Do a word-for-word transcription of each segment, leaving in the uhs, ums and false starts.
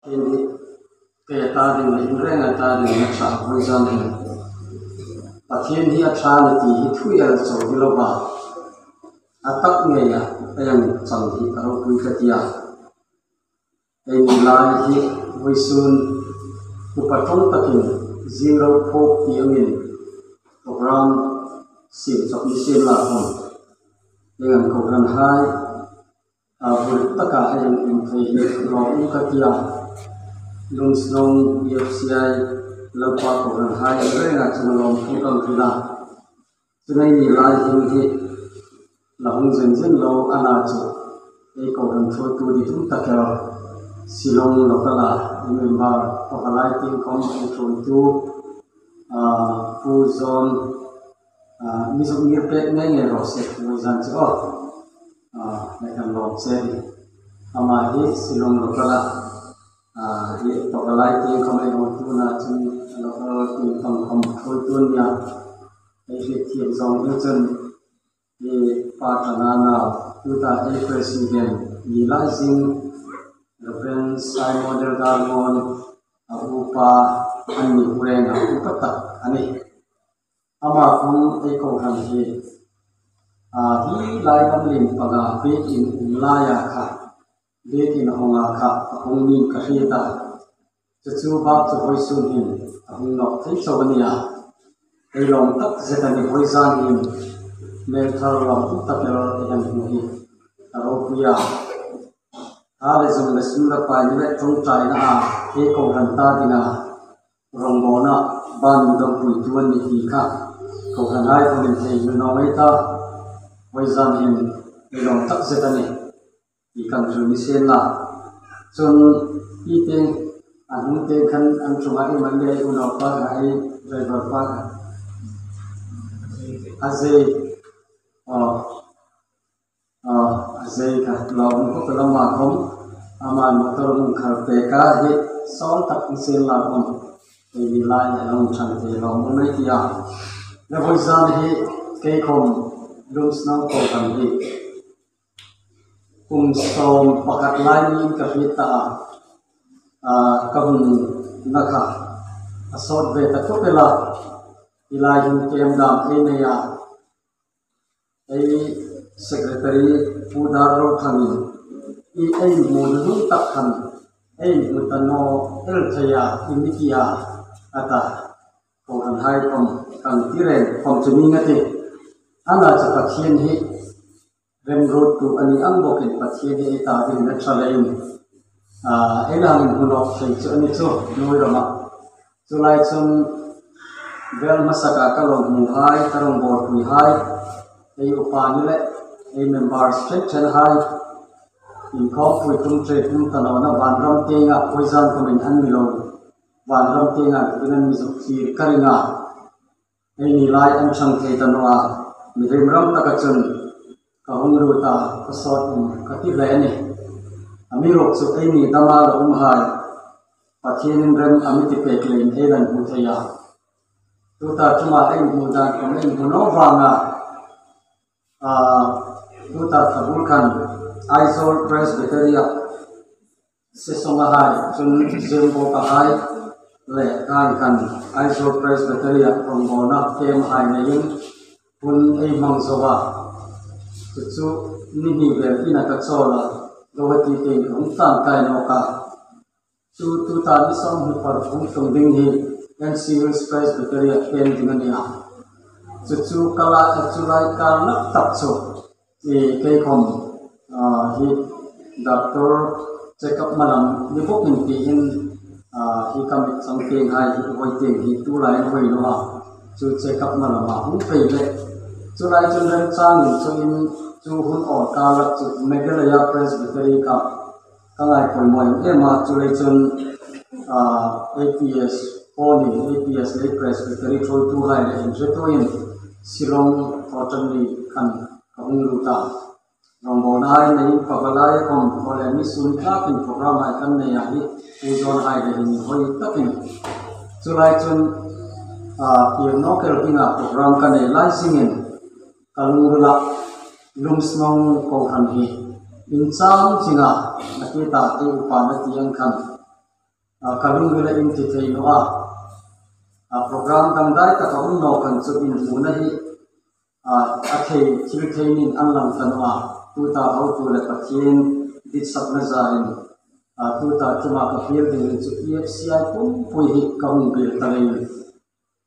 Hi hi, kei ta ding le in renga ta ding a ṭha, vawisun hin Pathien hi a ṭha ni ti hi thu el chau hi lo va, a tak ngeia ei hang chang hi ka ropui ka tia. Eini lai hi vawisun upa ṭawng takin zing ro phawk ti angin program siem chawk ni sien la khawm, ei hang kohranhai a bul taka ei hang um thei hi lawm um ka tia. Lumshnong B F C I Lalpa kohranhai in renga chun lawmthu kan hril a. Chun eini lai hin hi la hung zen zen lo a na chu, ei kohran ṭhuoitu di tum tak el, Shillong local-a ei member, Pavalai tieng khawm ei ṭhuoitu, a, Pu John, a, mi zuk ngir pek ngei ngei raw se, vawisun chu aw, a, le kan lawm che di. Ama hi Shillong local-a, a, hi Pavalai tieng khawm ei ṭhuoitu na chun local tieng khawm khawm ṭhuoitu nia. Ei hriet thiam zawng ding chun, hi Pa Ṭanana, tuta ei president ni lai zing, Reverend Simon Elder Mon, a upa, an ni hu renga upa tak a nih. Ama khawm ei kohran hi, a, hi lai lam lien panga biekin um laia kha, biekin hawnga kha a hung niin ka hriet a. Chu chu bak chu vawisun hin a hung nawk thei chau a nia. Ei lawm tak zet a ni, vawisun hin hmel thar lawm tak el ei hang hmu hi ka ropui a. Tha le zung le sum le pai ni le ṭawngṭaina a, ei kohran ta dinga rawngbawlna ban dawmpuitu an ni ti kha kohranhai khawmin thei hmel naw ei ta. Vawisun hin ei lawm tak zet a ni ti kan hril ni sien la. Chun i tieng, a hnung tieng khan an ṭhunga i man le unau pa kha, ei driver pa kha, a zei, aw, aw, a zei kha lawm khawp el a, ama khawm, ama motor hung khar pek a hi sawl tak ni sien la khawm, eini lai a hung ṭhang thei lawm um ei tia. Le vawisun hi kei khawm Lumshnong kohran hi kum sawm pakhat lai niin ka hriet ta a, a, ka hung na kha a sawt ve ta khawp el a. Hi lai hin camp dam ei nei a, ei secretary Pu Dar Rothangin, i ei hmu hnung tak khan ei hmu ta naw el thei a, i mi ti a, a ta. Kohranhai khawm kan ti reng khawm chu ning a tih. Ana chu Pathien hi remruottu a ni ang bawkin Pathien hi ei ta dingin a ṭha leiin, a, ei la hang inhmu nawk thei chu a ni chu, nuoi rama. Chu lai chun vel hmasaka ka lo hmuhai, ka rawngbawlpuihai, ei upa ni le ei members ṭhen ṭhenhai, inkhawmpui tum ṭe tum ta nawna vanram tienga vawisun khawmin an mi lo, vanram tienga tukin an mi zuk thlir ka ring a. Eini lai an ṭhang thei ta naw a, mihriem ram taka chun ka hung lut a, ka sawt um ka ti hle a nih. Amiruokchu eini dama lo umhai Pathienin rem a mi ti pek leiin ei la inhmu thei a. Tuta ṭuma ei inhmu dan khawm ei inhmu naw vanga, a, tuta thla bul khan Aizawl Presbytery-a session-a hai, chun Zembawka hai le khan khan Aizawl Presbytery-a rawngbawlna camp hai neiin hun ei hmang zo a. Chu chu ni hni vel ina ka chawl a, Guwahati tieng ka hung tlan kai nawk a. Chu tuta ni sawmhni paruk hung tlung ding hi N C Hills Presbytery-a pên ding a nia. Chu chu ka la, chu lai kar lak tak chu, i, kei khawm, a, hi doctor check-up malam ni bawkin tiin, a, hi ka mit chang tienghai hi vawi tieng hi tu lai an vawi naw a. Chu check-up malama hung pei le. Chu lai chun remchangin chu in chu hun awl kar lak chu Meghalaya Presbytery kha ka ngai poimaw em em a, chu lai chun, a, A P S, Paul-in A P S le Presbytery ṭhuoituhai le inhriettuin Shillong Quarterly khan ka hung lut a. Rawngbawlnahai neiin Pavalai khawm, khawlem ni sum tlakin program-hai kan nei a hi, Pu John-hai le inhawi takin. Chu lai chun, a, kir nawk el dinga program ka nei lai zingin, ka lungrila Lumshnong kohran hi inchang chinga, a ti ta ei upa na ti ang khan, a, ka lungrila inti thei naw a. A, program dangdai taka um naw khan chu inhmuna hi, a, a thei, thil thei niin an lang ta naw a. Tuta hotu le Pathien ditsakna zarin, a, tuta ṭuma ka fiel dingin chu E F C I pumpui hi ka hung biel ta leiin.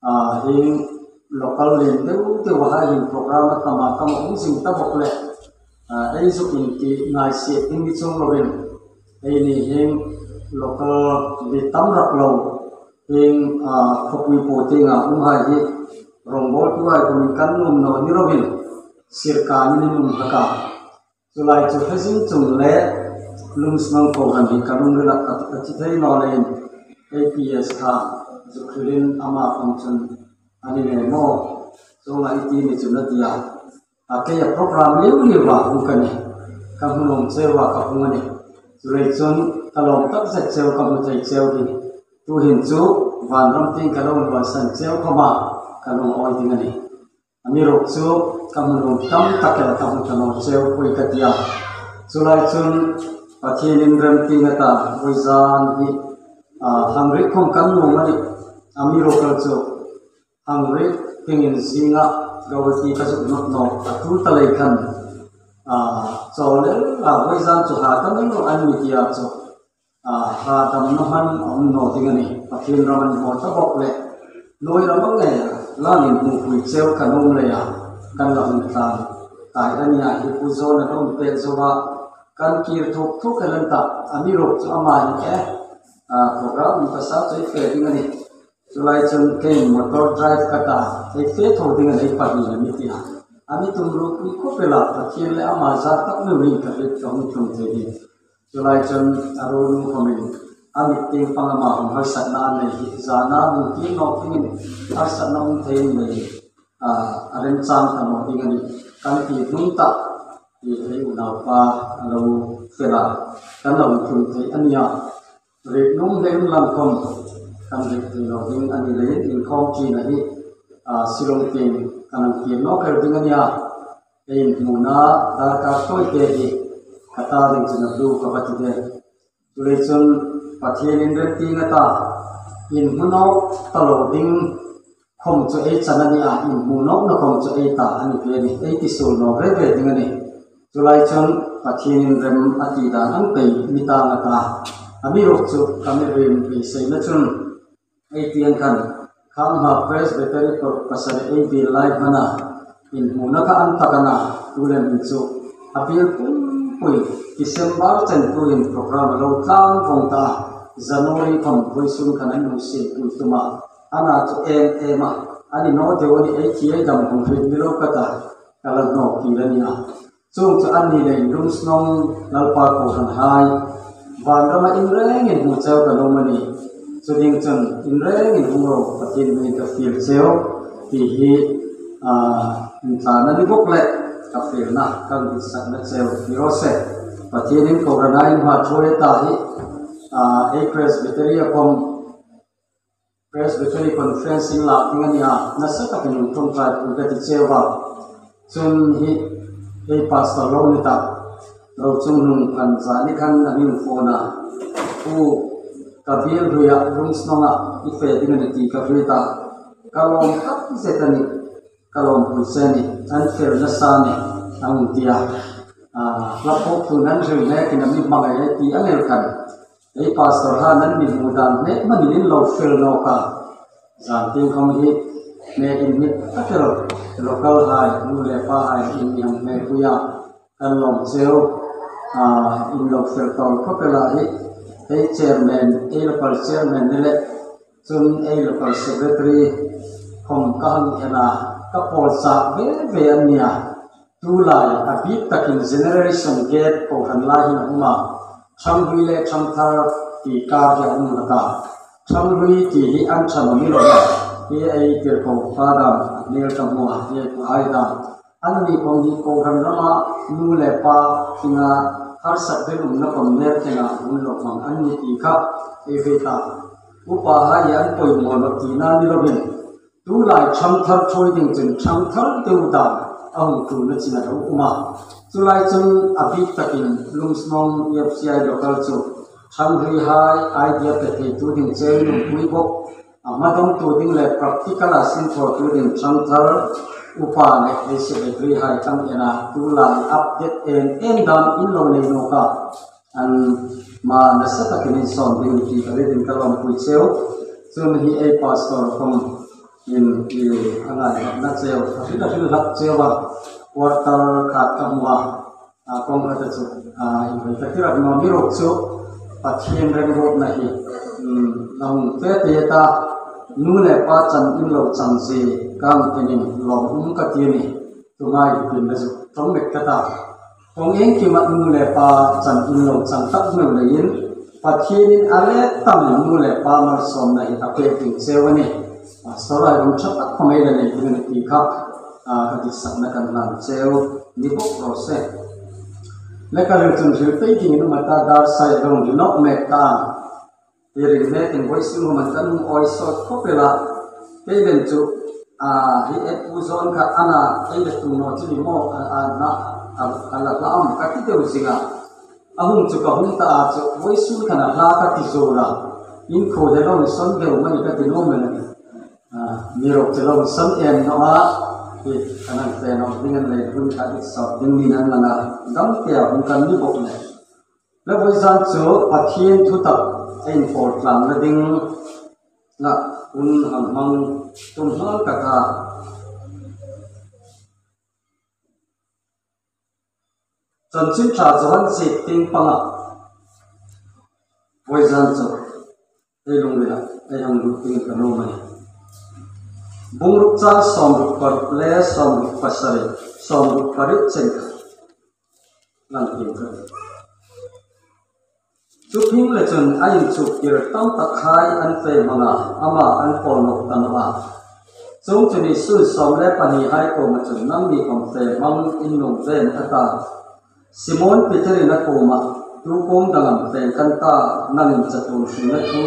A, hieng local lien deu deu a hai hin program a tam a, tam a um zing ta bawk le, a, ei zuk inti ngai si ding ni chuong lovin, eini hieng local lien tam rak lo, hieng, a, khawpui po tienga um hai hi rawngbawltuhai kumin kan nuom naw ni lovin, sirkanin an um hlak a. Chu lai chu hre zing chung le Lumshnong kohran hi ka lungrila a, a ti thei naw leiin A P S kha zuk hrilin ama khawm chun a ni ngei maw? Chuong a i ti ni chun a ti a. A, kei a program liu liu a hung ka nih. Ka hmu nuom cheu a ka hung a nih. Chu lai chun ka lawm tak zet cheu, ka hmu thei cheu hi. Tuhin chu vanram tieng ka lo inluonsan cheu khawma ka lungawi ding a nih. Amiruokchu ka hmu nuom tam tak el ka hmu ta naw cheu poi ka ti a. Chu lai chun Pathienin remti a ta, vawizan hi, a, hang rik khawm kan nuom a nih. Amiruokchu hang rik tieng inzinga Guwahati ka zuk nawk nawk a tul ta lei khan, a, chawl el a, vawizan chu ha ta mei lo an mi ti a chu. A, ha damna hman a um naw ding a nih. Pathien ram an hmaw ta bawk le, hnuoi ram ang e, lan inhmuhpui cheu kan um leia, kan la hung tlan. Kai a nia hi Pu Zawna lo inpek zo a, kan kir thuk thuk el an tah, amiruokchu ama hin e, a, program ka sa chu ei fe ding a nih. Chu lai chun keiin motor drive ka ta, ei fe tho ding a nih, pahni a mi ti a. A mi tum ruok ni khawp el a, Pathien le ama zar tak nuin ka hriet ka hung tlung thei ding. Chu lai chun a ruolnu khawmin a mit tieng pang ama hung harsatna a nei hi, zana hung kir nawk dingin harsatna um thei a ni leiin, a, a remchang ta naw ding a nih. Kan ti hnung tah hi ei unaupa a lo fel a, kan lo tlung thei a nia. Riek nuom hle um lang khawm kan riek thei naw ding a ni leiin inkhawm ṭina hi, a, Shillong tieng kan hang kir nawk el ding a nia. Ei inhmuna darkar tawite hi ka ta ding chun a hlu ka va ti de. Chu lai chun Pathienin remti a ta, inhmu nawk ta lo ding khawm chu ei chan a ni a, inhmu nawkna khawm chu ei ta a ni ve a nih, ei ti suol naw ve ve ding a nih. Chu lai chun Pathienin rem a ti dan ang pei mi ta a ta. Amiruokchu ka mi rem beiseina chun, ei ti ang khan, Khanghma Presbytery kawr pasari ei biel lai hmana inhmuna kha an tak a na, tu lem hin chu a biel pumpui, December chen tuin program a lo tlang vawng ta a, January khawm vawisun khan an lo siem pui tum a, ana chu em em a, a ni naw deu a nih, ei thi ei dam hung hriet ni lo ka ta, ka la hnawk kir a nia. Chuong chu a ni leiin Lumshnong Lalpa kohranhai, vanrama in rengin hmu cheu kan um a nih. Chu ding chun in rengin hung ro, Pathien hmingin ka fiel cheu ti hi, a, inthlana ni bawk le ka fielna, ka ditsakna cheu ni raw se. Pathienin kohranhai in hma ṭhuoi ta hi, a, ei Presbytery-a khawm Presbytery Conference inlak ding a nia, nasa takin hung ṭawngṭaipui ka ti cheu a. Chun hi, ei pastor lo ni tak, Rochunghnung Phanzani khan a mi phone a. Pu, ka biel hluia Lumshnonga i fe ding a nih ti ka hriet a. Ka lawm tak zet a nih, ka lawmpui che a nih, an fel nasa a nih, a hung ti a. A, hla phuok thu nan hril nekin a mi hmangai ei ti ang el khan. Ei pastor han an mi hmu dan mek hmanin in lo fel nawk a. Zan tieng khawm hi mek inhnik tak el, local hai, nu le pa hai in mi hang hmepui a, kan lawm cheu, a, in lo fel tawl khawp el a hi, ei chairman, ei local chairman ni le, chun ei local secretary khawm ka hang en a, ka pawl chak ve ve an nia. Tulai a bik takin generation gap kohran lai hin a um a, Ṭhanghlui le Ṭhangthar ti kar hi a um hlak a. Ṭhanghlui ti hi an ṭha naw ni lo a, hi ei tirko pa dam, a hmel ka hmu a, hi ei pahai dam. Anni khawm hi kohran rama nu le pa dinga harsat rinumna khawm mek tena hun lo hmang an ni ti kha ei hriet a. Upahai an poimaw naw tina ni lovin, tulai Ṭhangthar ṭhuoi ding chun Ṭhangthar deu dan a hung ṭulna chin a lo um a. Chu lai chun a bik takin Lumshnong E F C I local chu Ṭhangruihai idea pe theitu ding cheu in umpui bawk. A hma dawngtu ding le practical-a sin thawtu ding ṭhangthar upa le ei secretary-hai kan en a, tulai update en en dam in lo nei nawk a. An hma nasa takin in sawm ding ti ka hriet in ka lawmpui cheu. Chun hi ei pastor khawm in i a ngai hlak na cheu, a hril a hril hlak cheu a, quarter khat ka hmu a, a kawng khat a chu, a, inhawi ka ti rak naw mi ruok chu, Pathien remruotna hi, um, a hung fe fe ta, nu le pa chan in lo chang zie, kan tenin lawm um ka ti a nih, tu ngai hi tin la zuk ṭawng mek ka ta. Kawng iengkima nu le pa chan in lo chang tak hmel leiin, Pathienin a let tamin nu le pa malsawmna hi a pek ding cheu a nih. Pastor-hai hung ṭha tak khawm ei la nei ding a nih ti kha, a, ka ditsakna kan hlan cheu ni bawk raw se. Le ka hril chun hril pei dingin um a ta, dar sai a rawng ri nawk mek ta. Hi ring nekin voisun hmun kan hung awi sawt khawp el a. Kei len chu, a, hi et u zawn kha a na, ei le tum naw chu ni maw, a, a, na, a, a la hla am ka ti deu zing a. A hung chu ka hung ta a chu, voisun khan a hla ka ti zuol a. In khuo he lo ni sawn deu mani ka ti nuom el a nih. A, mi ruok chu lo ni sawn em naw a. Hi, kan hang fe naw ding an lei hun kha i sawt ding niin an lang a. Dam te a hung kan ni bawk le. Le vawizan chu Pathien thu tak ei inpawl tlangna ding la hun hang hmang tum nghal ka ta. Chanchin Ṭha Johan ziek tieng panga vawizan chu ei lungrila ei hang lut ding ka nuom a nih. Bung ruk chang sawmruk paruk le sawmruk pasari, sawmruk pariet chen kha. Lang tieng kha. Chu ping le chun a inchuktir tam takhai an fe hmang a, ama an pawl nawk ta naw a. Chuongchun Isun sawm le pahnihai kuoma chun, nangni khawm fe hmang in nuom ve a ta. Simon Peterin a kuomah, tu kuong dang am fe kan ta, nangin chatuon hringna thu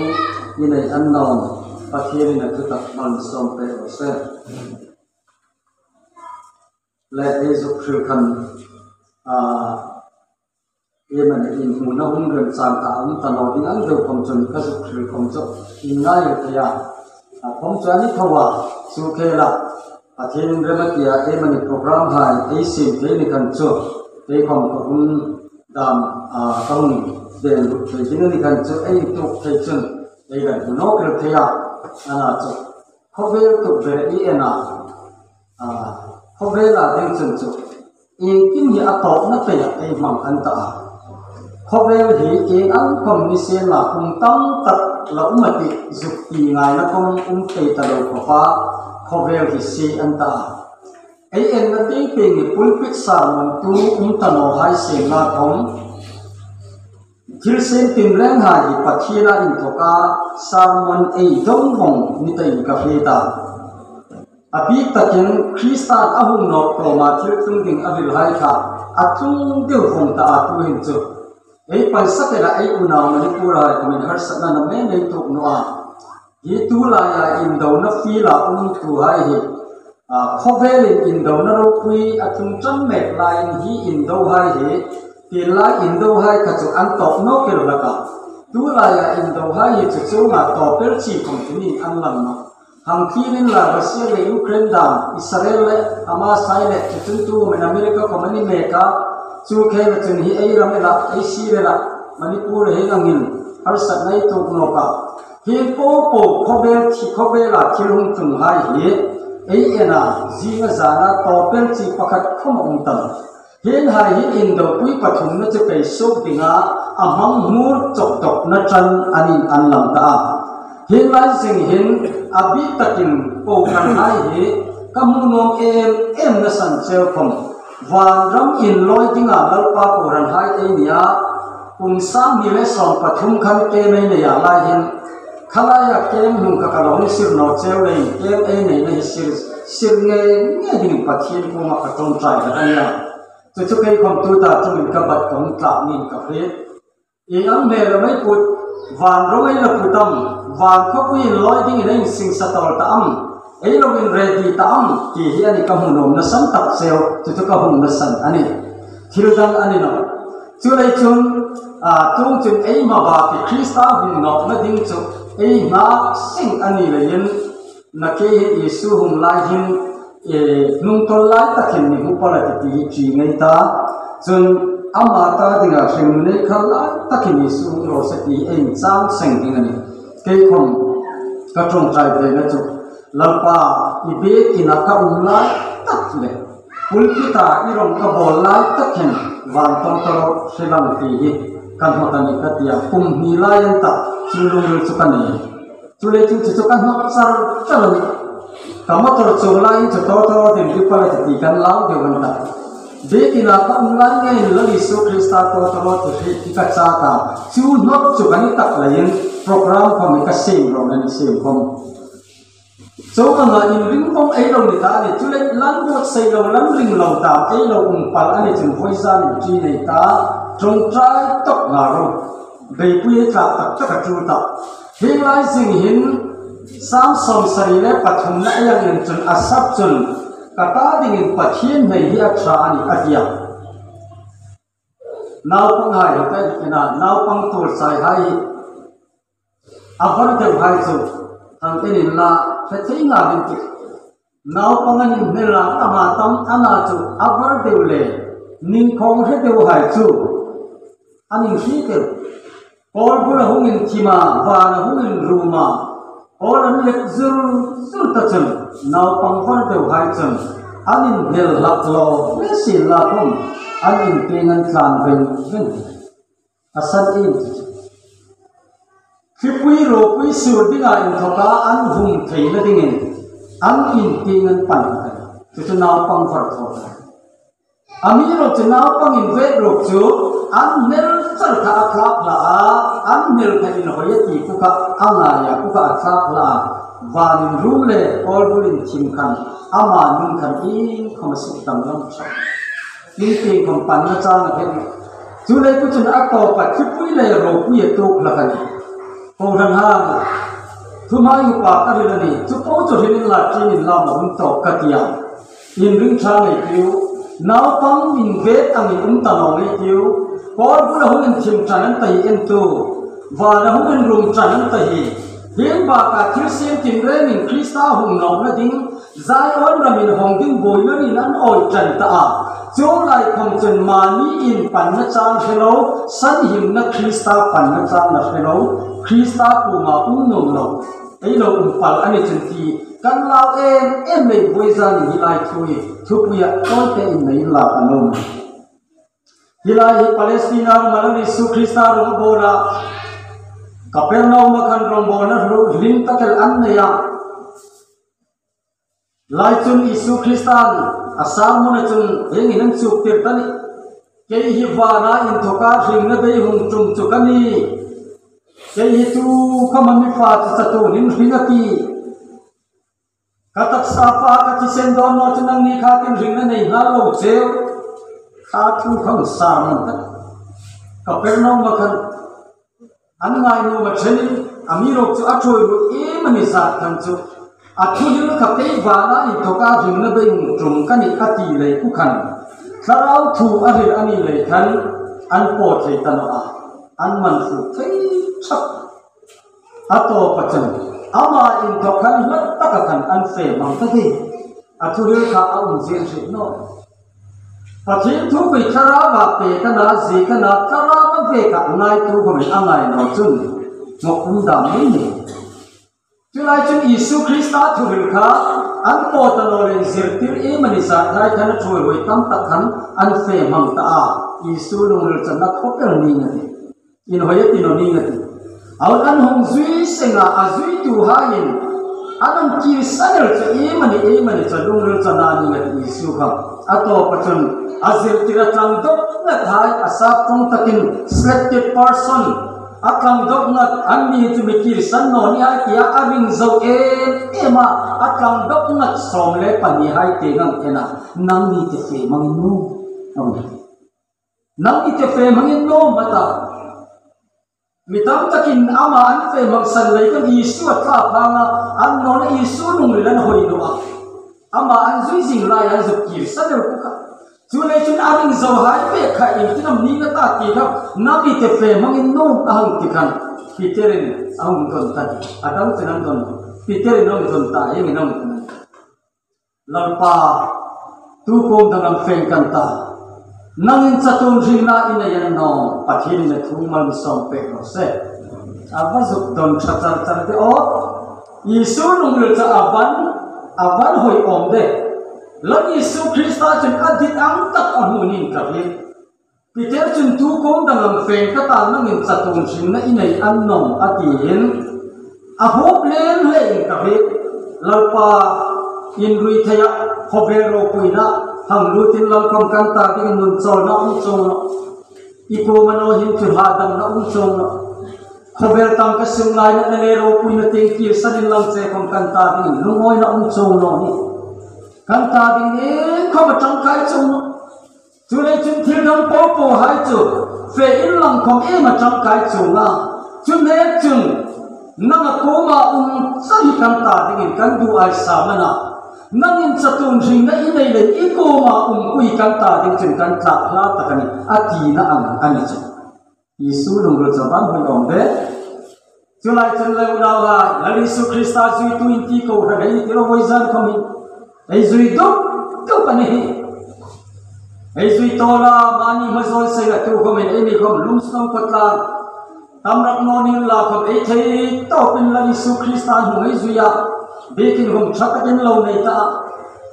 i nei annawm, Pathienin a thu tak malsawm pek raw se. Le ei zuk hril khan, a, iemani inhmuna hun remchang kha a um ta naw ding ang deu khawm chun ka zuk hril khawm chu inngai el thei a. A khawm chu a ni tho a, chu khela Pathien rem a tia iemani program-hai ei siem thei ni khan chu, kei khawm ka hun dam, a, ka hun den lut thei ding a ni khan chu ei intuok thei chun ei kan hmu nawk el thei a, ana chu. Khawvel tukver i en a, a, khawvela ding chun chu, iengkim hi a tawpna peia ei hmang an ta a. Khawvel hi ieng ang khawm ni sienla kum tam tak la um a tih zuk ti ngaina khawm um thei ta lo khawpa, khawvel hi sie an ta a. Ei enna tieng tieng hi pulpit sermon tu um ta nawhai sienla khawm, thilsiem tinrenghai hi Pathiena inthoka sermon ei dawng vawng ni ta in ka hriet a. A bik takin Kristan a hung nawk tlawma thil tlung ding a hrilhai kha a tlung deu vawng ta a, tuhin chu ei palsak el a, ei unau Manipur-hai khawmin harsatna nuom ei nei tuok naw a. Hi tu laia indona field-a umtuhai hi, a, khawvelin indona ropui a tlung ṭan mek laiin hi indohai hi, tienlai indohai kha chu an tawp nawk el hlak a. Tu laia indohai hi chu chuonga tawp el chi khawm chu ni an lang nawh. Hang thil inla Russia le Ukraine dam, Israel le Hamas-hai le, chu chun tu khawmin America khawm a ni mek a, chu khela chun hi ei ram ela, ei sir ela, Manipur hi angin harsatna ei tuok nawk a. Hi po po khawvel thi, khawvela thil hung tlunghai hi ei en a, zinga zana tawp el chi pakhat khawm a um ta nawh. Hienghai hi indopui pathumna chu pei suok dinga a hmang hmur chawk dawkna ṭan a nih an lang ta a. Hienglai zing hin a bik takin kohranhai hi ka hmu nuom em em nasan cheu khawm. Vanram inlawi dinga Lalpa kohranhai ei ni a, kum sang hni le sawm pathum khan camp ei nei a, lai hin khalaia camp hnung kha ka lo hung sir naw cheu leiin camp ei neina hi sir, sir ngei ngei dingin Pathien kuoma ka ṭawngṭai ka ta nia. Chu chu kei khawm tuta chungin ka bat ka hung tlak niin ka hriet. Ieng ang hmel am ei put, van rawng ei la put am, van khawpui inlawi dingin ei insingsa tawl ta am, ei lo inready ta am, ti hi a ni ka hmu nuom nasan tak cheu, chu chu ka hung nasan a nih. Thil dang a ni nawh. Chuleiin chun, a, chuongchun ei hmabak hi Krista hung nawkna ding chu ei hmang seng a ni leiin, nakie hin Isu hung lai hin, e, hnungtawl lai takin mi hmu pal a tih ti hi ṭi ngei ta. Chun ama ta dinga hringnun ei khal lai takin Isu hung raw se ti ei inchang seng ding a nih. Kei khom ka ṭawngṭai vena chu, Lalpa, i biekina ka um lai tak le, pulpita i rong ka bawl lai tak hin, van tawtawrawt hre lang ti hi ka hnawt a nih ka ti a, kum hni lai an ta, chu lungril chu ka nei. Chuleiin chu chu ka hnawt char char a nih. Ka motor chuong lai chu tawtawrawt in ri pal a tih ti kan lau deu an ta. Biekina ka um lai ngeiin Lal Isu Krista tawtawrawt hi ka chak a. Chu hnawt chu ka ni tak leiin program khom ka siem ro na ni siem khom. Chuong anga inring khom ei lo ni ta a nih, chuleiin lan buotsai lo, lan ring lo dam ei lo um pal a ni chun vawisun inṭi nei ta, ṭawngṭai tawk nga ro. Beipui ei tlak tak tak a ṭul ta. Hi lai zing hin Sam sawmsari le pathumna ei ang in chun Asap chun, ka ta dingin Pathien hnai hi a ṭha a nih a ti a. Naupanghai hi ka ina, naupang tuolsai hai hi a var deu hai chu, thang enin la, hre thei nga ding ti. Naupang an inhnel a, ama tam ana chu a var deu le, ning khawng hre deu hai chu an inhriet deu. Kawlbula hung inthim a, vana hung inrum a, kawl an lek zur zur ta chun, naupang var deu hai chun an inhnel hlak lo, le sin la khom an inpieng an tlan veng veng. A san em chu chu. Thlipui ropui sur dinga inthoka an hung theina dingin an inpieng an pan ta. Chu chu naupang var thaw ta. Amiruokchu naupang invet ruok chu an hnel char kha a thlak hlak a, an hnel kha inhawi a ti kha a ngai a, kha a thlak hlak a. Van inrum le kawlbul inthim khan ama nun khan iengkhom a suk danglam tho. Inpieng khom panna chang a hriet. Chuleiin chun a tawpa thlipui le ropui a tuok hlak a nih. Kohran hang, thuhmai upa ka hril a nih, chu po chu hrilin la ṭin inla ma hung tawk ka ti a. Inring ṭha ngei ei tiu, naupang invet angin um ta naw ngei ei tiu, kawlbula hung inthim ṭan an ta hi en tu, vana hung inrum ṭan an ta hi, hieng baka thil siem tinrengin Krista hung nawkna ding, Zion ramin hawng ding buoina rin an awi ṭan ta a. Chuong lai khom chun mani in panna chang hre lo, sanhimna Krista panna chang la hre lo, Krista kuoma um nuom lo ei lo um pal a ni chun ti kan lau em em lei buoi zan hi lai thu hi, thupuia tawite in nei la kan lo. Hi lai hi Palestina ram a Lal Isu Krista rawng a bawl a, Kapernaum a khan rawngbawlna hlu hlim tak el an nei a. Lai chun Isu Kristan a sermon-a chun hieng hin a chuktir ta a nih. Kei hi vana inthoka hringna bei hung ṭum chu ka nih. Kei hi tu khawma mi fa chu chatuonin hring a ti. Ka taksa pa ka thisen dawn naw chu nangni kha tin hringna nei nghal lo cheu. Kha thu khawm sermon ta. Kapernaum-a khan an ngainuom a ṭhenin, amiruokchu a ṭhuoi ruok iem a ni zat khan chu, a thuhril kha kei vana inthoka hringna bei hung ṭum ka nih a ti lei khu khan, thlarau thu a hril a ni lei khan, an paw thei ta naw a, an man fu thei ṭhak. A tawpa chun, ama inthok khan hlat taka khan an fe mang ta ding. A thuhril kha a um zing hrim naw. Pathien thu kha thlarau a pek a na, ziek a na, thlarau a pek a ngaituo khawmin a ngai naw chun, ngawk um dam ni ni. Chu lai chun Isu Krista thuhril kha an paw ta naw leiin zirtir iem a ni zat lai khan a ṭhuoiruoi tam tak khan an fe mang ta a. Isu lungril channa khawp el ning a tih. Inhawi a ti naw ning a tih. Aw, an hung zui seng a, a zuituhaiin an hung kir san el chu iem a ni, iem a ni chu lungril channa ning a tih Isu kha. A tawpa chun a zirtir a tlang dawk ngat hai, a sap ṭawng takin selected person, a tlang dawk ngat, anni chu mi kir san naw ni hai tia a ring zo em em a, a tlang dawk ngat sawm le pahni hai te ngang en a, nangni te fe mang in nuom. Nangni te fe mang in nuom a ta. Mi tam takin ama an fe mang san lei khan Isu a tla phang a, annawleh Isu lungril an hawi naw a. Ama an zui zing lai an zuk kir san el khu kha. Chuleiin chun a ring zo hai pek kha ieng tin am ni na ta ti kha, nangni te fe hmangin nuom a hang ti khan, Peterin a hung don ta, a dang chen an don, Peterin a hung don ta, hieng hin a hung don. Lalpa, tu kuom dang am fe kan ta. Nangin chatuon hringna i nei a nawm, Pathienin a thu malsawm pek raw se. A va zuk don ṭha char char de aw. Isu lungril chu a van, a van hoi awm de. Lal Isu Krista chun a dit ang tak a hmu niin ka hriet. Peter chun tu kuom dang am fe ka ta, nangin chatuon hringna i nei a nawm a tiin. A huop lem hle in ka hriet. Lalpa, inrui theia khawvel ropuina hang lutin lam khawm kan ta dingin nun chawlna um chuong naw. I kuoma naw hin chu hadamna um chuong naw. Khawvel tangka sung lainatna le ropuina tieng kir sanin lam che khawm kan ta dingin lungawina um chuong naw ni. Kan ta dingin khawm a ṭangkai chuong naw. Chuleiin chun thil dang popo hai chu fe inlang khawm iem a ṭangkai chuong a. Chu nek chun nanga kuoma um chau hi kan ta dingin kan duhai sa a na. Nangin chatuon hringna i nei leiin i kuoma umpui kan ta ding chun kan tlak hla tak a nih, a tina ang a ni chu. Isu lungril chu a van hoi awm de. Chu lai chun le unauhai, Lal Isu Krista zuitu in ti ko hre ei ti lo, vawizan khawmin ei zui dawk dawk a ni hi. Ei zui tawp la, mani hmazawl seng a tu khawmin eini khawm lum sawm kawt la. Tam rak naw ni la khawm ei thei tawpin Lal Isu Krista hnu ei zui a. Biekin hum ṭha takin lo nei ta.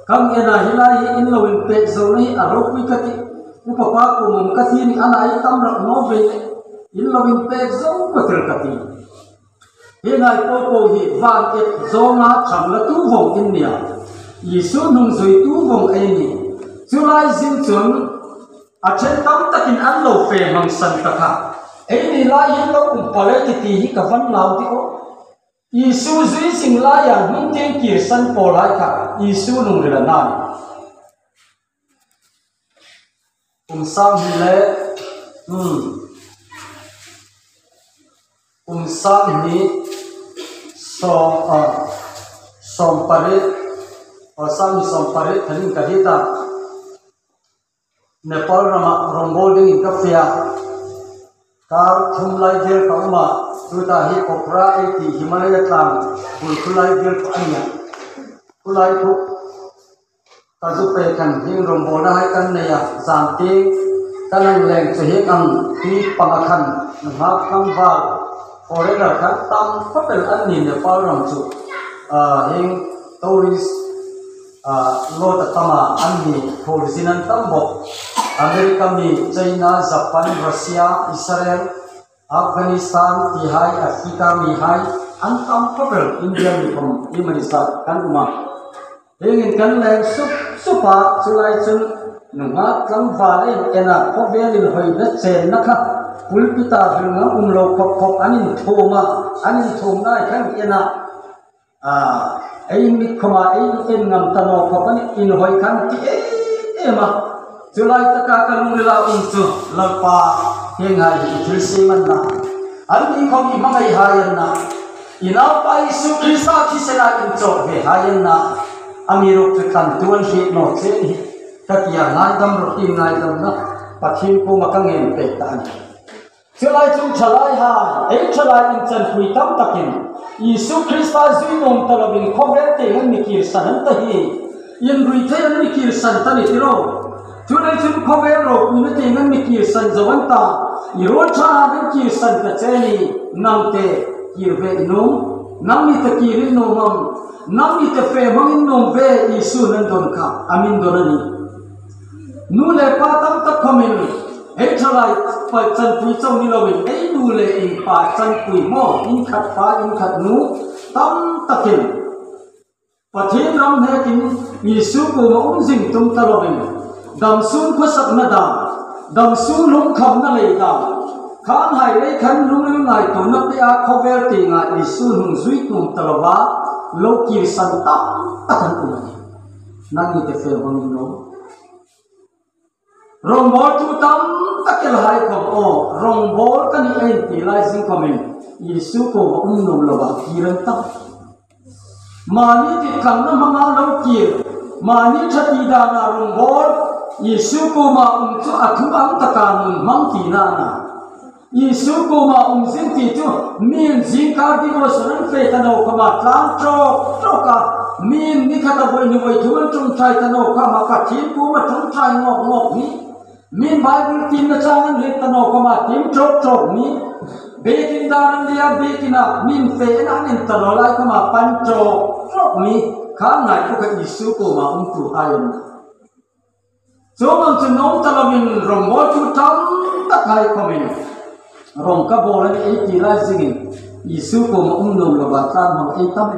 Kan en a, hi lai hi in lo inpek zo ni a, ropui ka tih. Upa pa kuomah ka ti ni a, ei tam rak naw ve. In lo inpek zo ka tir ka ti. Hi lai popo hi van et zawnga ṭhang latu vawng in nia. Isu hnung zuitu vawng ei ni. Chu lai zing chun a ṭhen tam takin an lo fe hmang san ta kha. Eini lai hin lo um pal ei ti ti hi ka van lau ti aw. Isu zui zing laia hnung tieng kir san pawl hai kha Isu lungril a na. Kum sang hni le, hmm, kum sang hni sawm, ah, sawm pariet, aw, sang hni sawm pariet thanin ka hriet a. Nepal rama rawngbawl dingin ka fe a. Kar thum lai vel ka um a, tuta hi Pokhara ei ti Himalaya tlang bul khu lai vel khu a nia. Khu lai khu ka zu pei khan hieng rawngbawlna hai kan nei a, zan tieng kan hang leng chu hieng ang tui panga khan nunghak tlangval foreigner khan tam khawp el an ni Nepal ram chu. Ah, hieng tourist, ah, lot a tam a, an ni, khuol zin an tam bawk. America mi, China, Japan, Russia, Israel, Afghanistan ti hai, Africa mi hai an tam khawp el, India mi khawm iemani zat kan um a. Hieng hin kan leng sup sup a, chu lai chun nunghak tlangval ei en a, khawvel inhawina chenna kha pulpit-a hril ngang um lo khawp khawp an inthuom a, an inthuomna khan en a. A, ei mit khawma ei en ngam ta naw khawp a nih, inhawi khan ti em em a. Chu lai taka ka lungrila um chu, Lalpa, hieng hai hi i thilsiem an na. Anni khawm i hmangai hai an na. I Naupa Isu Krista thisena inchawk ve hai an na. Amiruokchu tlantu an hriet naw che hi ka ti a, ngaidam rawh, ti ngaidamna Pathien kuoma ka ngen pek ta a nih. Chu lai chun ṭhalaihai, ei ṭhalai inchanpui tam takin Isu Krista zui nuom ta lovin khawvel tieng an mi kir san an ta hi. Inrui thei an mi kir san ta ni ti lo. Chu lai chun khawvel ropuina tieng an mi kir san zo an ta. I ruol ṭha an kir san ta che ni, nang te kir ve i nuom, nangni te kir in nuom am, nangni te fe hmangin nuom ve, Isu nan don kha, a min don a nih. Nu le pa tam tak khawmin, ei ṭhalai pa chanpui chau ni lovin, ei nu le in pa chanpui maw, in khat pa, in khat nu, tam takin Pathien ram hnekin Isu kuoma um zing tum ta lovin, damsung khawsakna dam, damsung lungkhamna lei dam, khanghai lei khan lungril ngaituona pia khawvel tienga Isu hnung zui nuom ta lova lo kir san tam tak an um a nih. Nangni te fe hmangin nuom. Rawngbawltu tam tak el hai khawm, aw, rawngbawl ka nih ei ti lai zing khawmin Isu kuoma um nuom lova kir an tam. Mani dit khangna hmanga lo kir, mani ṭha ti dana rawngbawl, Isu kuoma um chu a thu ang taka nun hmang tina a nih. Isu kuoma um zing ti chu, mi'n zingkar devotion an fe ta naw khawma tlang tawk tawk a, mi'n ni khata voi ni voi thu an ṭawngṭai ta naw khawma Pathien kuoma ṭawngṭai ngawk ngawk ni, mi'n Bible tiemna chang an hriet ta naw khawma tiem tawk tawk ni, biekin dar an lia, biekin a mi'n fe an en ta naw lai khawma pan tawk tawk ni, kha ngai po kha Isu kuoma um tu hai an nih. Chuong ang chu nuom ta lovin rawngbawltu tam tak hai khawmin, rawng ka bawl a nih ei ti lai zingin, Isu kuoma um nuom lova tlang hmang ei tam.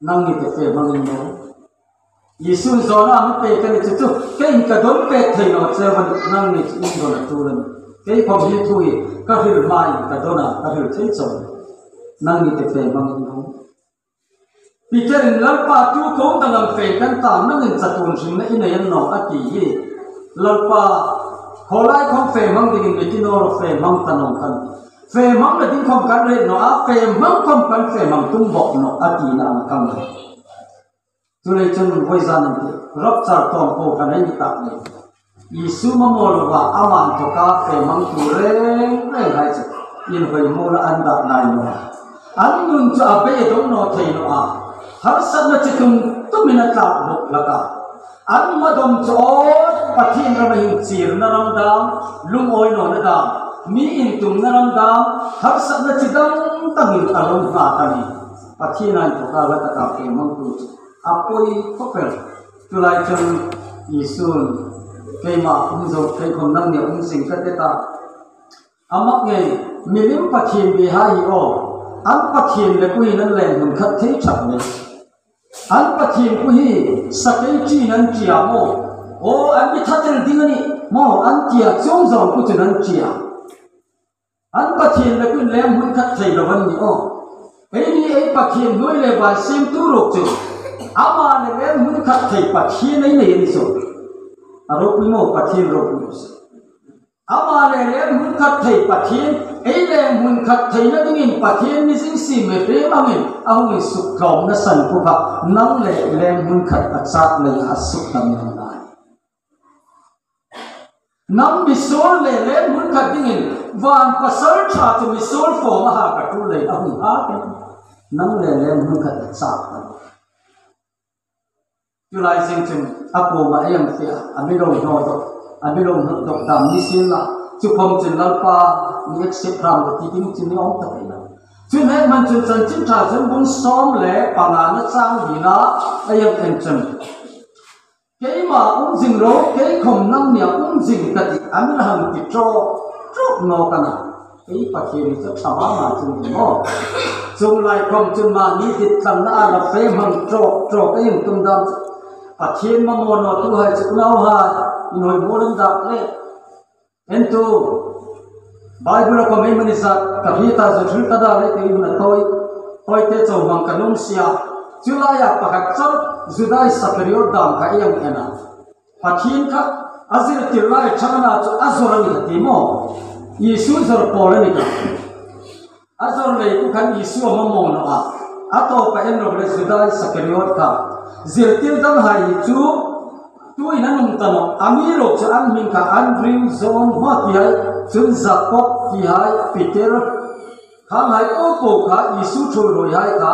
Nangni te fe hmang in naw. Isu zawna a mi pek a ni chu chu, kei'n ka don pek thei naw che a nih, nangni chu in don a tul a nih. Kei khawm hi thu hi ka hril hmain ka don a, ka hril thei chau. Nangni te fe hmang in naw. Peter-in, Lalpa, tu kuom dang am fe kan ta, nangin chatuon hringna i nei a ni naw, a ti hi. Lalpa, khawlai khawm fe hmang dingin mi ti naw ro, fe hmang ta naw kan. Fe hmang na ding khawm kan hriet naw a, fe hmang khawm kan fe hmang tum bawk naw, a tina a kang. Chuleiin chun voi zanin ti, rapture tawm po kha nei ni tak lei. Isu mamaw lova ama inthoka fe hmang tu reng reng hai chu inhawi muola an dah ngai naw a. An nun chu a bei dawng naw thei naw a. Harsatna chi tum tumin a tlak bawk hlak a. An hma dawm chu aw Pathien rama inchirna ram dam, lungawi nawna dam, mi intumna ram dam, harsatna chi dang dangin a lo nghak a nih. Pathiena inthoka hla taka fe hmang tu chu a poi khawp el. Chu lai chun Isu'n, keima um zo, kei khawm nangnia um zing ka ti ta. A mak ngei, milim pathien bie hai hi aw, an pathien le kuoin an leng hmun khat thei ṭhak lei. An pathien kuo hi sakei ṭiin an ṭi a maw. Aw, an mi that el ding a nih maw, an tia, chuong zawng kuo chun an ṭi a. An pathien le kuoin leng hmun khat thei lo an nih aw. Eini ei Pathien hnuoi le vai siemtu ruok chu, ama le leng hmun khat thei Pathien ei nei a ni chu. A ropui maw, Pathien ropui maw. Ama le leng hmun khat thei Pathien, ei leng hmun khat theina dingin Pathien mizing siem mihriem angin a hung insuktlawmna san kuo kha, nang le leng hmun khat a chak leia a sukdam ngai. Nang misuol le leng hmun khat dingin van pasal ṭha chu misuol fawm a hak a tul lei a hung hak. Nang le leng hmun khat a chak ta. Chu lai zing chun a kuoma ei hang fe a, a mi lo hnawt dawk, a mi lo hnawt dawk dam ni sien la. Chu khawm chun Lalpa mi accept hram rawh ti ding chu ni awm tak ei la. Chu hmel hman chun Chanchin Ṭha Johan bung sawm le pangana chang hnina ei hang en chun, keima um zing ro, kei khawm nangnia um zing ka tih, a mi la hang ti trawk trawk nawk a na. Ei Pathien chu ṭha mama chu ni maw. Chuong lai khawm chun mani dithlangna a la fe hmang trawk trawk ei hang tum dam. Pathien mamaw nawtuhai chu unauhai, inhawi muola an dah le. En tu, Bible-a khawm ei mani zat ka hriet a, zu thil ka dah le, kei hun a tawi, tawite chau hmang ka nuom si a. Chu laia pakhat chauh Juda Iskariot dam kha ei hang en a. Pathien kha a zirtir lai ṭhangna chu a zawr a ni kha ti maw. Isu zawr pawl a ni kha. A zawr lei kuo khan Isu a mamaw naw a. A tawpa en rawh le, Juda Iskariot kha. Zirtir danghai hi chu tuin an um ta nawh. Amiruokchu an hming kha Andrew, John, Matthias, chun Jakob tihai, Peter. Khanghai po po kha Isu ṭhuoiruoihai kha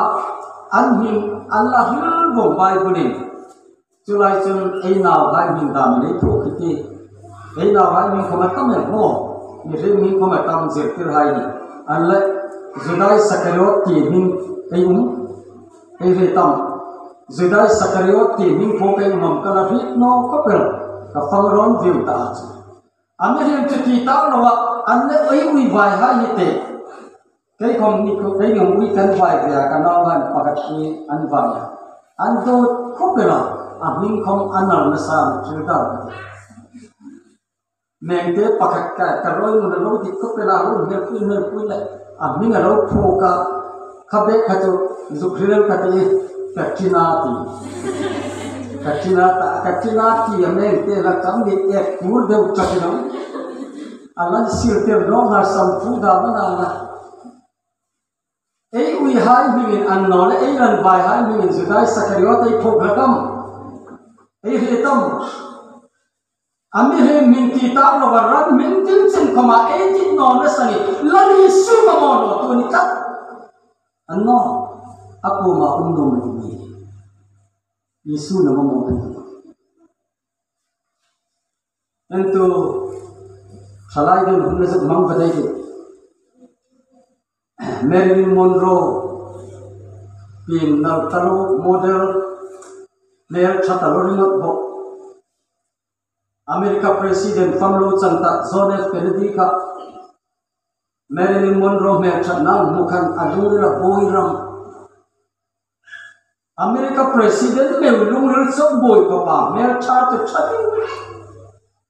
an hming an la hril vawng Bible-in. Chu lai chun ei nauhai hming dam ei phuok i tih. Ei nauhai hming khawm a tam el maw. Mihriem hming khawm a tam, zirtirhai ni. An le, Juda Iskariot ti hming ei um. Ei hre tam. Juda Iskariot ti hming phuok ei um am ka la hriet naw khawp el. Ka fang rawn viu ta chu. A mihriem chu ti ta lo a, an le ei ui vaihai hi teh. Kei khawm ni khu, kei ni ui kan vai ve a, ka nauhai pakhat hi an vai a. An dawt khawp el a, a hming khawm a nal nasa a, thil dang. Mengte pakhat ka, ka rawi ngun a lo dik khawp el a, lo hmel pui, hmel pui le, a hming a lo phuok a, kha bek kha chu, zuk hril ka ti, Katrina ti. Katrina ta, Katrina ti a mengte la kam ni ek tur deu chakin a. A lan siltir nawk ngal sam thu dam a na la. Ei uihai hmingin an naw le, ei ran vaihai hmingin Juda Iskariot ei phuok hlak am? Ei hriet am? A mihriem hming ti tak lo a, ran hming tin chin khawma ei dit nawna sa ni. Lal Isu mamaw nawtu a ni tlat. A naw, a kuoma um nuom lo ni. Isu na mamaw ni. Entu, thalai dun hun na zuk mang ka dai ki. Marilyn Monroe, pin nal talu model, hmel ṭha talu ringawt bawk. America President fam lo chang ta John F Kennedy kha Marilyn Monroe hmel ṭhatna hmu khan a lungril a buoi ram. America President meu lungril chu buoi khawpa hmel ṭha chu ṭha ding.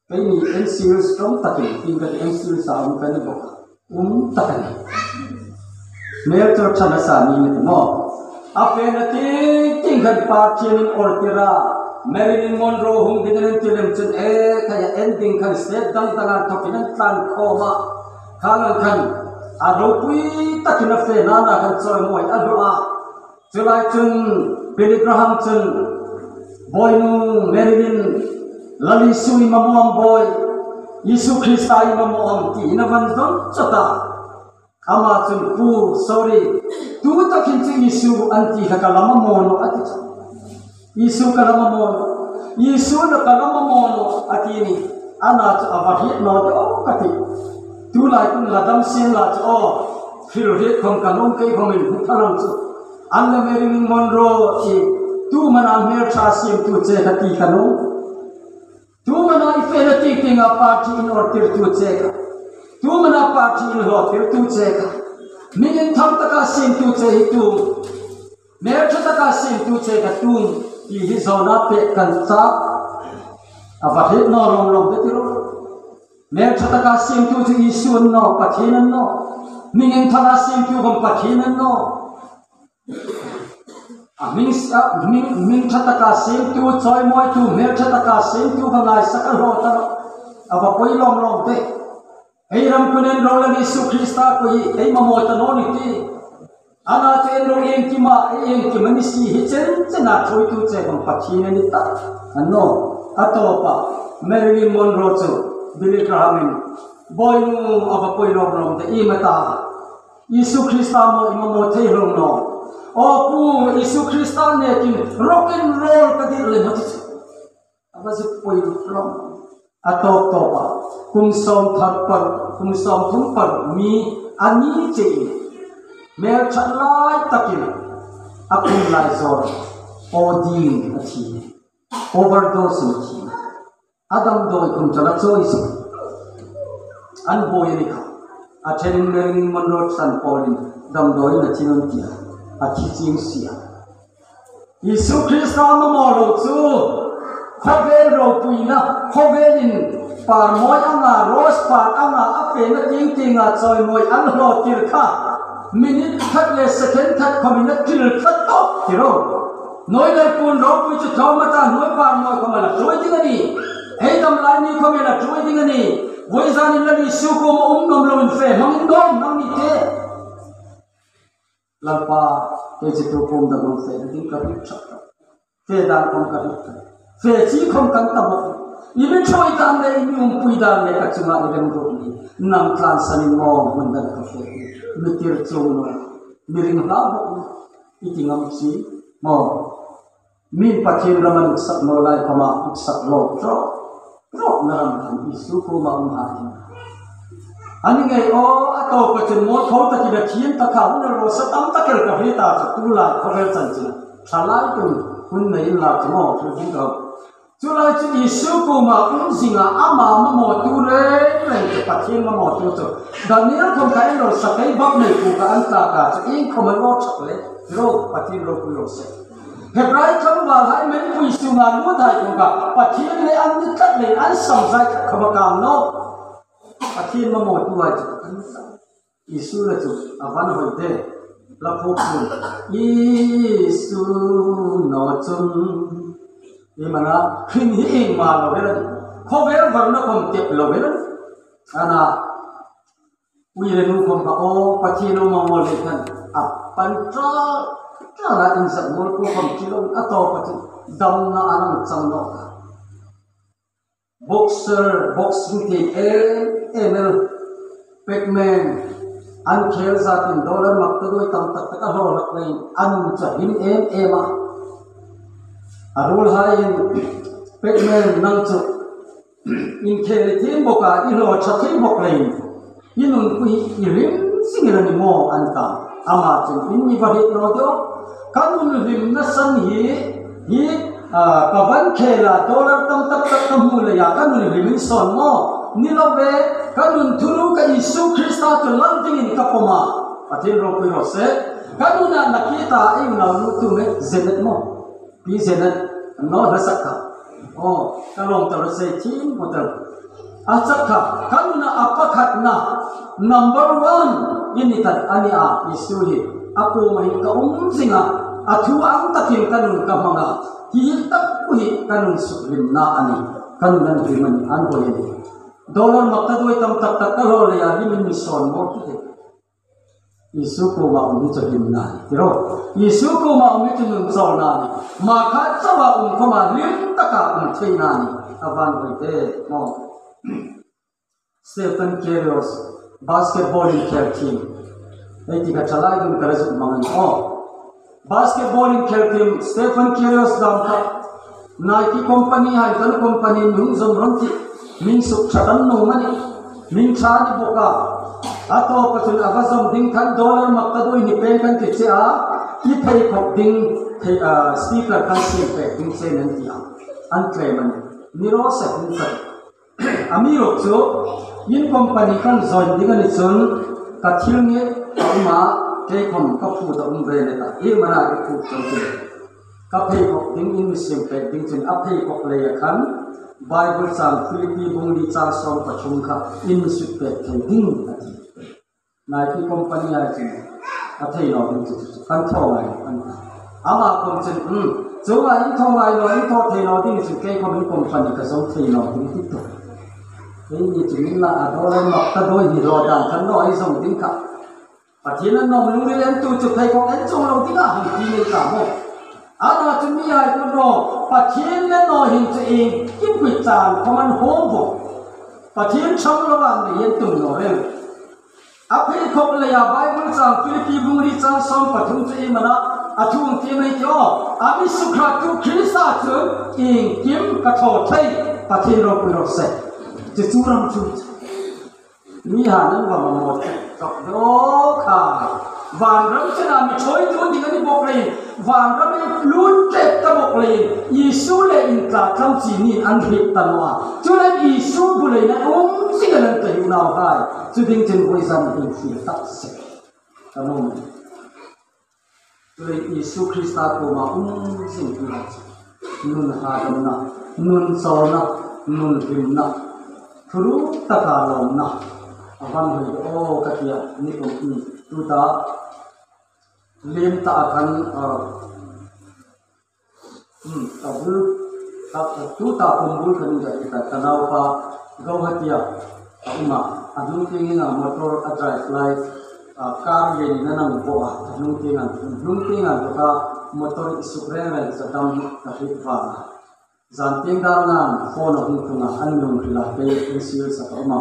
Keini N C Hills ṭawng takin, tin ka N C Hills a um ka ni bawk a. Um tak a ni. Hmel chu ṭha nasa ni ni maw. A fena ting ting khan Pathienin awrtir a. Marilyn Monroe hung ding an ti lem chun, e, kha a en ding khan state dang dang an thawkin an tlan khawm a. Kha lang khan a ropui takin a fena na khan chawimawi a hlu a. Chu lai chun Billy Graham chun, Bawinu Marilyn, Lal Isu i mamaw am bawi, Isu Krista i mamaw am tiin a van don chawt a. Ama chun, Pu, sorry, tu takin chu Isu an ti kha ka la mamaw naw a ti chu. Isu ka la mamaw naw. Isu na ka la mamaw naw a ti ni. Ana chu a va hriet naw te aw ka ti. Tu lai chun la dam sien la chu aw. Hril hriet khawm ka nuom kei khawmin hmu thar ang chu. An la Marilyn Monroe chu tu mana hmel ṭha siemtu che ka ti ka nuom. Tu mana i fena ting tinga Pathienin awrtirtu che ka. Tu mana Pathienin hlawtirtu che ka. Mi inthang taka siemtu che hi tu. Hmel ṭha taka siemtu che ka tu. Ti hi zawna pek kan ta. A va hriet naw lawm lawm te ti ro. Hmel ṭha taka siemtu chu Isu an naw, Pathien an naw. Mi inthanga siemtu khawm Pathien an naw. A hming, a hming, hming ṭha taka siemtu, chawimawitu, hmel ṭha taka siemtu kha ngaisak a hlawt a, a va poi lawm lawm te. Ei ram kunen ro Lal Isu Krista kha hi ei mamaw ta naw ni ti. Ana chu en ro, iengkima, ei iengkima ni si hi chen chena ṭhuoitu che bang Pathien a ni ta. A naw, a tawpa, Marilyn Monroe chu, Billy Graham-in, Bawinu, a va poi lawm lawm te, i ma ta. Isu Krista maw i mamaw thei hlawm naw. Aw Pu, Isu Krista nekin rock and roll ka dil lem a ti chu. A va zuk poi lawm. A tawp tawpa, kum sawm thar par, kum sawm thum par mi a ni che in. Hmel ṭhat lai takin a kum lai zawr. O D a thi. Overdose a thi. A damdawi khum chala chawi si. An buoi a ni kha. A ṭhenin Marilyn Monroe san pawlin damdawi na chin an tia. A thi ching si a. Isu Krista mamaw lo chu. Khawvel ropuina, khawvelin par mawi anga, rose par anga, a fena ting tinga chawimawi an hlawtir kha. Minute khat le second khat khawmin a ṭil tlat tawp ti ro. Hnuoi le pun ropui chu tlawm a ta, hnuoi par mawi khawm a la ṭhuoi ding a ni. Ei dam lai ni khawm a la ṭhuoi ding a ni. Vawizanin Lal Isu kuoma um nuom loin fe hmangin dawn nang ni te. Lalpa, kei chu tu kuom dam hmang fe ding ka hriet ṭha. Fe dan khawm ka hriet ṭha. Fe chi khawm kan ta bawk. I mi ṭhuoi dan le, i mi umpui dan le ka chunga i remruot ni. Nang tlansanin maw hmun dan ka fe. Mi tir chuong naw. Mi ring hla bawk. I ti ngam si maw. Min Pathien ram an uksak naw lai khawma uksak lo trawk trawkna ram khan Isu kuoma um hai. A ni ngei aw, a tawpa chun maw tho takin a thiem ta kha, hun a ro sa tam tak el ka hriet a chu tu lai khawvel chanchin. Thalai tun hun nei inla chu maw thu ding ka. Chu lai chu Isu kuoma um zinga ama mamawtu reng reng chu Pathien mamawtu chu. Daniel khawm kha en lo sa kei bak nei ku ka an ta ka chu ieng khawm a lo chak le. Ro Pathien ropui lo se. Hebrai tlangvalhai mengpui sunga luthai khawm kha Pathien le an ni tlat le an sam zai khat khawm a kang naw. Pathien mamawtuhai chu an ni tlat. Isu la chu a van hoi de. La phu phun. Isu naw chun. I mana hring hi ieng ma lo vela. Khawvel varna khawm tep lo vela. Ana. Ui le nu khawm kha aw, Pathien lo mamaw le khan. A pan tra, tra la in zak mol ku khawm ti lo, a tawpa chu damna a nang chang naw kha. Boxer, boxing ti em em el, Pac-Man, an khel zatin dollar mak ta doi tam tak tak a hlaw hlak leiin an nun chu a hlim em em a. A ruolhaiin, Pac-Man, nang chu inkhel i thiem bawk a, i hlaw ṭha thei bawk leiin i nun pui i hlim zing el a ni maw, an ta. Ama chun, in mi va hriet naw de aw. Ka nun hlimna san hi, hi, a, ka van khel a, dollar tam tak tak ka hmu leia ka nun hlim in sawn maw? Ni lo ve, ka nun thuruk a Isu Krista chu lal dingin ka pawm a. Pathien ropui raw se. Ka nuna nakie ta ei unau nu tu me Janet maw? Pi Janet, an naw hla sak kha. Aw, ka lawm ta raw se, thiem maw ta. A chak kha, ka nuna a pakhatna, number one, i ni tah a nih a, Isu hi. A kuoma hin ka um zing a, a thu ang takin ka nun ka hmang a, hi tak hi ka nun sukhlimna a nih. Ka nun an hlim a nih, an hoi a nih. Dollar mak ta doi tam tak tak ka hlaw leia hlim in mi sawn maw ti te. Isu kuoma um hi chu hlimna a nih. Ti ro. Isu kuoma um hi chu nun chawlna a nih. Hma khat chauha um khawma hlim taka um theina a nih. A van hoi te. Aw. Stephen Karius, basketball inkhel thiem. Ei ti kha ṭhalai dun ka la zuk hmang a nih. Aw. Basketball inkhel thiem, Stephen Karius dam kha. Nike company hai kan company nun zom ron ti. Min suk ṭha kan nuom a nih. Min ṭha ni bawk a. A tawpa chun a va zom ding khan dollar mak ta doi ni peng kan ti che a. I pheikhawk ding, phei, a, sticker kan siem pek ding che an ti a. An claim a nih. Ni raw se hung khat. Amiruokchu, in company kan join ding a ni chun, ka thil nge ka um a, kei khawm ka phut a um ve le ta, i mana i phut chun ti. Ka pheikhawk ding in mi siem pek ding chun, a pheikhawk leia khan, Bible chang Philippi bung li chang sawm pathum kha in mi sut pek thei ding a ti. Nike company a chun a thei naw ding chu chu kan thaw ngai an ta. Ama khawm chun, um, chuonga in thaw ngai naw, in thaw thei naw ding chu kei khawm in company ka zom thei naw ding ti tawh. Keini chu min la a dollar mak ta doi hi lo dan kan naw ei zom ding kha. Pathien an nawm lungril en tu chu pheikhawk en chuong lo ding a hang ti nei ta maw. Ana chu mi hai tu naw, Pathien le naw hin chu iengkim kut chang khawm an hawm vawng. Pathien ṭhang lo an nei en tum naw reng. A pheikhawk leia Bible chang Philippi bung li chang sawm pathum chu ei mana a thu ang ti mai ti aw. A mi sukhattu Krista chun iengkim ka thaw thei, Pathien ropui raw se. Chu chu ram chu. Mi ha nan va mamaw ṭhak daw kha. Vanram chena mi ṭhuoitu ding a ni bawk leiin, vanram ei lut ṭep ta bawk leiin, Isu le intla tlam chi niin an hriet ta naw a. Chuleiin Isu buleiin an um zing a, an ta hi unauhai. Chu ding chun vawizan infiel tak se. Ka nuom. Chuleiin Isu Krista kuoma um zing tu rak chu. Nun hadamna, nun chawlna, nun hlimna, thuruk taka lawmna. A van hoi aw ka tia, ni kum, um, tuta, liem ta a kan, uh, Hmm, ka bul, ka, ka tuta kum bul kan ni ka, ka naupa, Guwahati-a, a um a, a hnung tieng a motor a drive lai, a, car le ni na nang bo a, a hnung tieng a, hnung tieng a, ka motor i suk reng reng sa dam ka hriet vang a. Zan tieng dar nan phone a hung tung a, an mi hung hril a, kei in sil sa ka um a.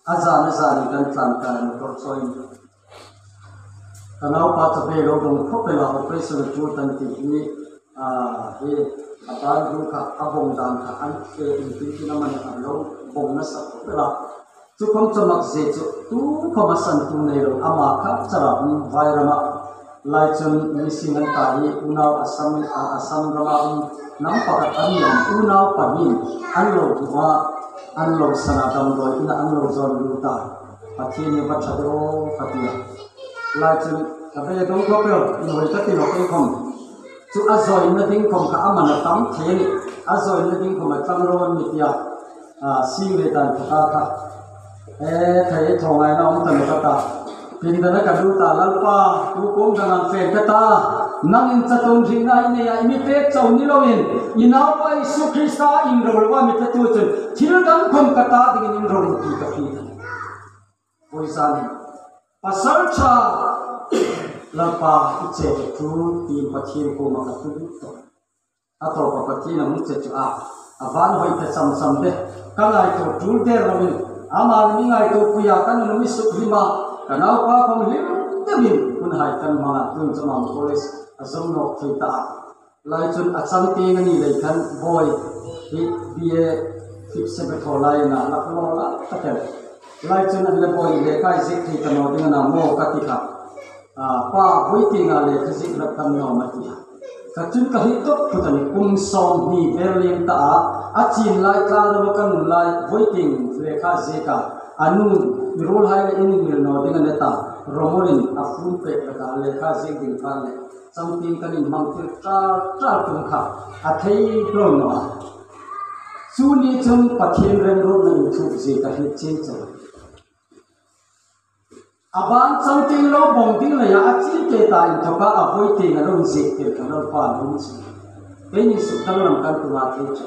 A zan a zan kan tlan ka motor chawi. Ka naupa chu ve lo dong khawp el a, operation a ṭul ta ni ti hi, a, hi, a ban ru kha, a bawng dan kha, an fe in tin tin a man a lo bawng nasa khawp el a. Chu khawm chu mak zie chu, tu khawm a san tu nei lo, ama kha chara um Vairama. Lai chun missing an ta hi, unau Assam, a, Assam rama um, nam pakhat an ni a, unau pahni, an lo hmu a, an lo san a, damdawi ina an lo zawn lut a. Pathien hi va ṭha daw ka tia. Lai chun ka ve dong khawp el, inhawi ka ti nawh kei khawm. Chu a zawina ding khawm kha a man a tam thei a nih. A zawina ding khawm a tlang ro an ni tia. A, sing le tan ka ta kha. E, thei thaw ngaina um ta nawh ka ta. Pindana ka lut a, Lalpa, tu kuom dang an fe ka ta. Nangin chatuon hringna i nei a, i mi pek chau ni loin, i naupa Isu Krista inro loa mi petu chun thil dang khawm ka ta dingin inro ti ka hriet. Vawizan hin, Pasalṭha, Lalpa, i che ka thu, tiin Pathien kuoma ka tu lut tawh. A tawpa Pathien a hung che chu a. A van hoi te cham cham te ka ngaituo tul der loin, ama mi ngaituo puia ka nun mi suk hlima, ka naupa khom hlim deuin hun hai kan hmanga tun chama college a zawm nawk thei ta a. Lai chun a chang tieng a ni lei khan Bawi hi B A fifth sem a thaw lai na lak lo la ka tel. Lai chun an le Bawi le kai zik thei ta naw ding a na maw ka ti kha. A, pa, vawi tienga lekha ziek rak tam naw am a ti a. Ka chun ka hriet tawp phut a nih, kum sawmhni vel lien ta a, a chin lai tlang rama ka nun lai, vawi tieng lekha ziek a, a nu, mi ruolhai le in inmil naw ding a ni ta, Romorin a fun pek laka lekha ziek ding khan le, chang tieng kan inhmang tir ṭar ṭar tum kha, a thei hlak naw a. Chu ni chun Pathien remruotna inthuk ziek ka hriet chieng chau. A ban chang tieng lo bawng ding leia a chin te ta inthawka a vawi tieng a lo ziek tir kha Lalpa lung chu. Keini suk dang lam kan tum a thei chu.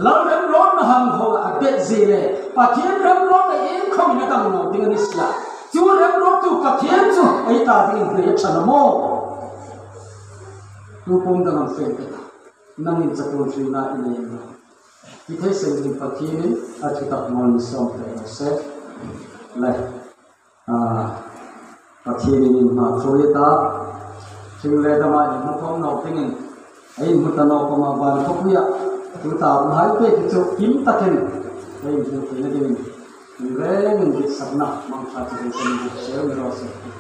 Lal remruotna hang ho a bet zie le, Pathien remruotna in khom na dang naw ding a ni sia. Chu remruottu Pathien chu ei ta dingin hnei a ṭha naw maw. Tu pum dang am fe te ta. Nangin chatuon hringna i nei naw. Ti thei seng ding Pathienin a thu tak mawl mi sawm pek raw se. Le, a, Pathienin inhma thuoi ta. Hring le dama inhmu khom naw dingin, ei inhmu ta naw khoma ban khawpuia tuta umhai pek hi chu kim takin ei inhmu theina dingin, inrengin ditsakna mangṭha chu kan dik sel mi raw se.